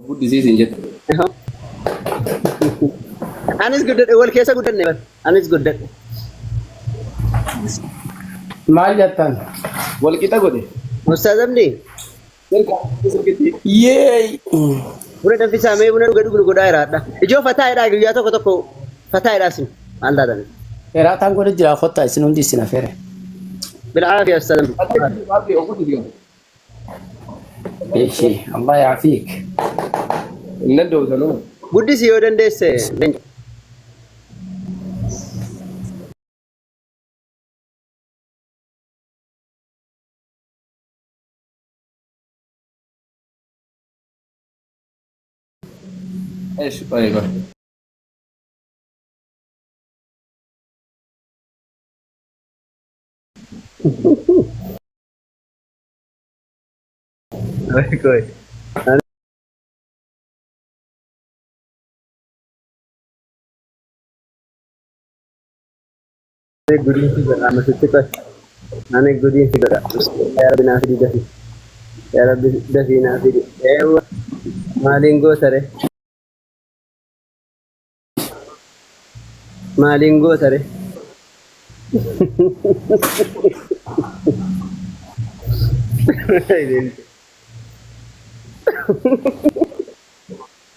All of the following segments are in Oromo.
Guddisii siin jette. Anis guddadhe wal keessa guddanne bar. Anis guddadhe. Maal jettan? Wal qixa godhe. Ustaaz Abdii Sirkitti. Yeey! buna danfisaa mee buna dhuga dhugnu godhaa jiraadha. Ijoo fataa jedhaa guyyaa tokko tokko fataa jedhaa isin maal taatan? Eraataan godhe jira kottaa isin hundi isin afeere. Bilcaafiya Ustaaz Abdii. Abdii of guddisi. Eshi Allah yaafiik. Hin danda'u sanuu. Guddisi yoo dandeesse. Leenca. Eshi qoy qoy. Qoy qoy. Ani gudiin si godha amma sitti qoy. Ani gudiin si godha. Yaa Rabbi naa fidi dafii. Yaa Rabbi dafii naa fidi. Eewwa maaliin goota ree? Maaliin goota ree?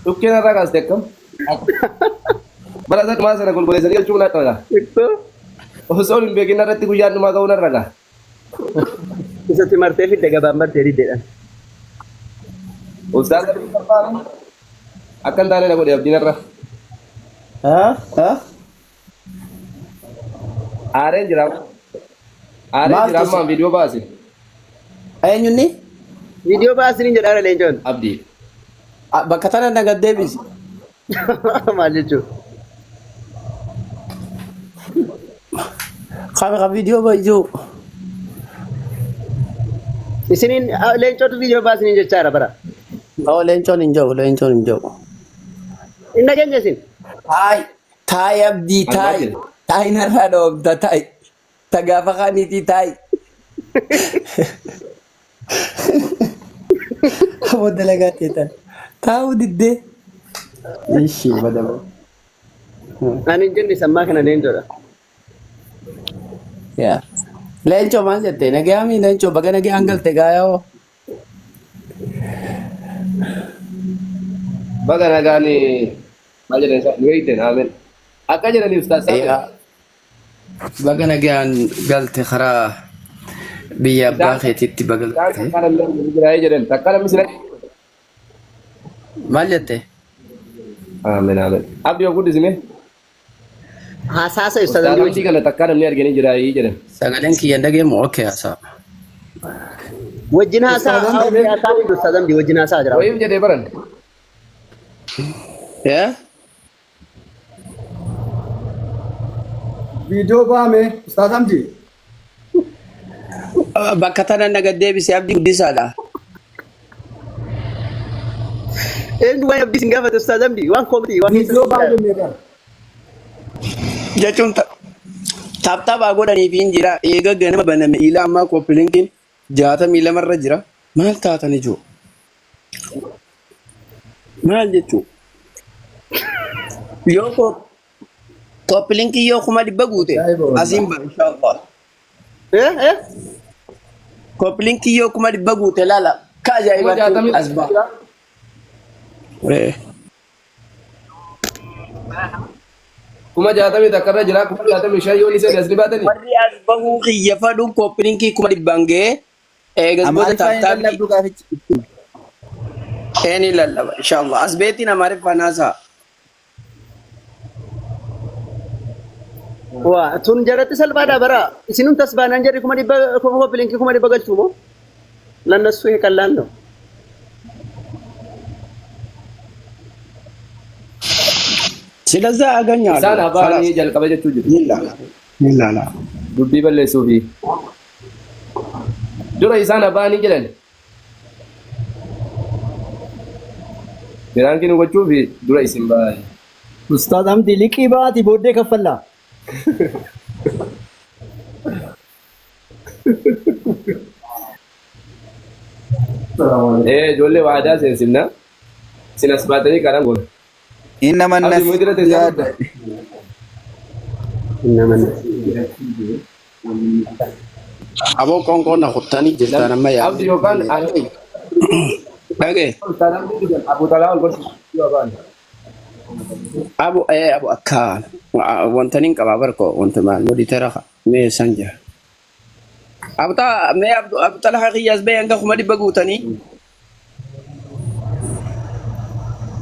Dhukkeen irraa kaaste akkam? Bara isa dhumaa sana golgoleessanii galchuun na ragaa. Xiqqoo Osoo hin beekin irratti guyyaan dhumaa ga'uu na ragaa. isatti martee fidde gabaan martee diddeedhaan. Ustaaz akka hin taane na godhe abdiin irra. Ha? Ha? Aareen jira. Aareen jira Maaltu ammaan viidiyoo baase. Eenyunni? Viidiyoo baasiniin jedhaara leencoon. Abdii. Ah, Bakka tana na gad deebisi. Maal jechuun? Kami ka viidiyoo bayyuu. Isiniin leencootu viidiyoo baasiniin jechaara bara. Oo leencoon hin jiru leencoon hin jiru. Hin dhageenye isin. Taayi taayi abdii Almaa taayi jira. taayi narraa dhoobda taayi ta gaafa kaaniitii taayi. Aboo dalagaa teetan taa'uu diddee. Ishii badaba. Ani hin jenne sammaa kana leencoodha. Yaa. Leencoo maal jette? Nagayaamii leencoo baga nagayaan galte gaayoo. Baga nagaan maal jedhan isaa nu eegden aamen. Akka jedhani ustaaz Saabir. Yaa. Baga nagaan galte karaa biyya abbaa Isaan keetiitti baga isaan galte. takka namni arginu jira jedhan takka namni sila. Maal jette? Aamen aamen. Abdii of guddisime. Hasaasa Ustaaz Ustaaz Abdii Abdii wajjin. kana takka namni arginu jira jedhan. Sagaleen kiyya hin dhageemu? Okay haasaa. Wajjin haasaa Ustaaz Hamdi mee haasaa Ustaaz Abdii wajjin haasaa jira. Wayiif jedhee baran. Yaa? viidiyoo baame Ustaaz Hamdi. Bakka tana na gad deebisi abdii guddisaadha. Eenyu waan abdii sin gaafate Ustaaz Abdii waan koomti waan keessa Viidiyoo sin jira. baame bara. Jechuun taaptaaphaa godhaniif hin jira. Eega ganama baname ila ammaa kooppilinkiin 62 irra jira. Maal taatan ijoo? Maal jechuu? Yoo kooppilinkiin yoo 100,000 guute Ajaa'iba wallah. asiin ba inshaallah. Eh eh Kooppilinkiin yoo 100,000 guute laala ka Kuma ajaa'ibaatti jaatamii as ba'a. jira. Eh. 61,000 irra jira. 65,000 yoo ni seene as ni baatanii. Warri as bahuu kiyya fadhuun kooppilinkii 100,000 ga'ee eegas booda Amaariffaan hin taaptaappii lallabdu gaafichi. Eeni lallaba inshallah. As beetiin Amaariffaan haasa'a. Waa tun jaratti salphaadha bara isinum tasbaanaan jarri 100,000 koppilinkii 100,000 galchuu moo lannasuu ይሄ ቀላል ነው። ስለዛ Isaan አገኛለሁ abaanii خلاص jalqaba jechuu jiru. ni ilaala ni ilaala. Dubbii balleessuufi. Dura isaan abaanii jedhan. Firaankii nu gochuufi dura isin baay'ee. Ustaaz Hamdi liqii baati booddee kaffallaa. Ijoollee waadaa seensifna. Isin as baatanii karaa goona. Innama Abdi muudira nasiibu teessaa ziyaada. Innama Aboo qoonqoo na kuttanii jirtan amma Abdi yookaan ani Dhagee. Ustaaz Abdi didan Abu Talaa ol gorsi yoo ba'an. Abu ee abu akka wanta nin qabaa barko wanta maal moditera mee san jira. Abtaa mee abdu abu Talha kiyyaas bee hanga 100,000 guutanii.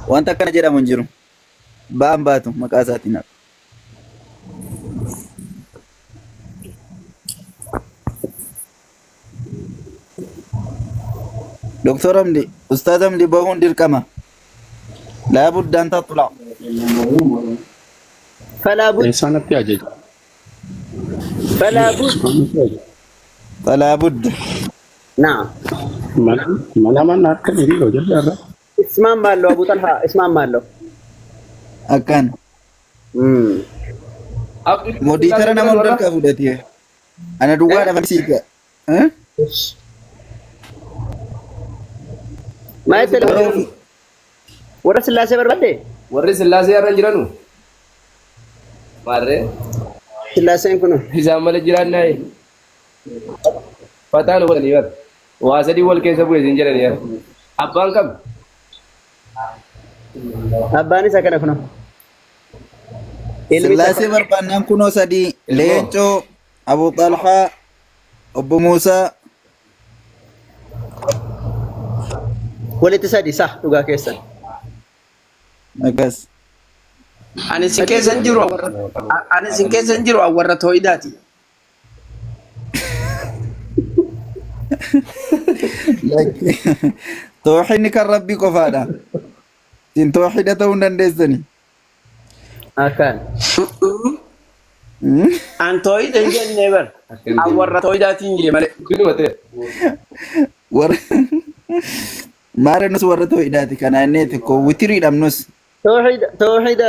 Wanta akkana jedhamu hin jiru. Ba'an baatu maqaa isaatiin haqa. Doktor Hamdi, Ustaaz Hamdi bahuun dirqama. Laa buddaan taxlaa. Falaa bud. Eessaan natti ajaja? Falaa bud. Falaa budda. Naam. Mana mana mana akka hiriiroo jirra irra. Ismaamaallo Abu Talhaa ismaamaallo. Akkaan. Modiitara nama hunda harkaa fudhatee. Ana duwwaa dhaban siika. Maal jette warra Sillaasee barbaadde? Warri Sillaasee har'a hin jiranu? Maarree Sillaaseen kun isaan malee jiraannaa fataa nu godhanii bara. Waa sadii wal keessa bu'e isin jedhanii bara. Abbaan kam? Abbaan isa kana kunoo. Ilmi isa Sillaasee barbaannaan kunoo sadii Leencoo, Abu Xalhaa, Obbo Muusaa. Walitti sadi sah dhugaa keessan. Akkas. Ani isin keessa hin jiru ani isin keessa hin jiru warra tooyidaati. Tooxinni kan rabbii qofaadha. Isin tooxida ta'uu hin dandeessani. Akkaan. An tooyida hin jenne bar. An warra tooyidaatiin jee malee. Dubbii ta'e. Warra maara nus warra tooxidaati kana inni xiqqoo witirii dhabnus. Tooxida tooxida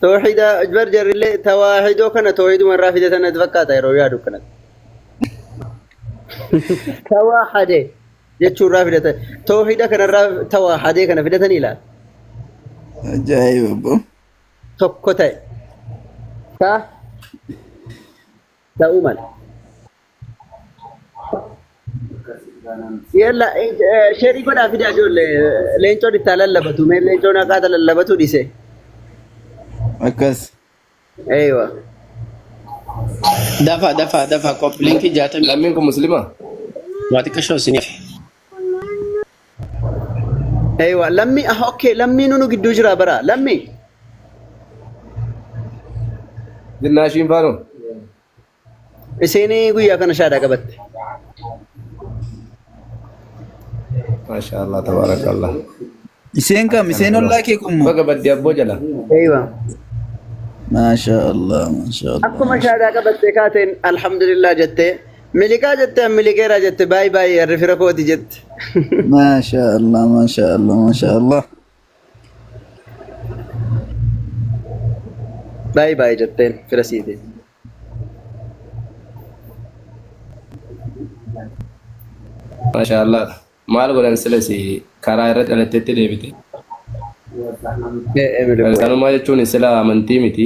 tooxida bar jarrillee tawaahidoo kana tooxiduma irraa fidatan natti fakkaata yeroo yaadu kanatti. Tawaahade jechuu irraa fidatan tooxida kanarraa tawaahadee kana fidatanii ilaala. Ajaa'iba obbo. Tokko ta'e. Ta ta'uu mala. Yalla sheerii godhaa fidaa ijoollee leencoon itti haa lallabatu mee leencoon haqaata lallabatu dhise. Akkas. Eeywa. Dafa dafa dafa koppiliinkii 60. Lammiin kun muslima? Waa xiqqashoo isiniif. Eeywa lammi ah okay lammii nunu gidduu jira bara lammi. Zinnaashiin faanoo? Isheen guyyaa kana shaadaa qabatte. Maasha Allah tabaarakallah. Isheen kam? Isheen ollaa kee kun moo? Baga baddi abboo jala. Eeywa. Maasha Allah, maasha Allah. Akkuma shaadaa qabattee kaateen alhamdulillah jettee miliqaa jettee an miliqeera jette baay baay harri fira kooti jette. Maasha Allah, maasha Allah, maasha Allah. Baay baay jetteen fira siitiin. Maasha Allah. Maal godhan silas karaa irra dhalattetti deebite. Kiristaanummaa jechuun sila amantii miti.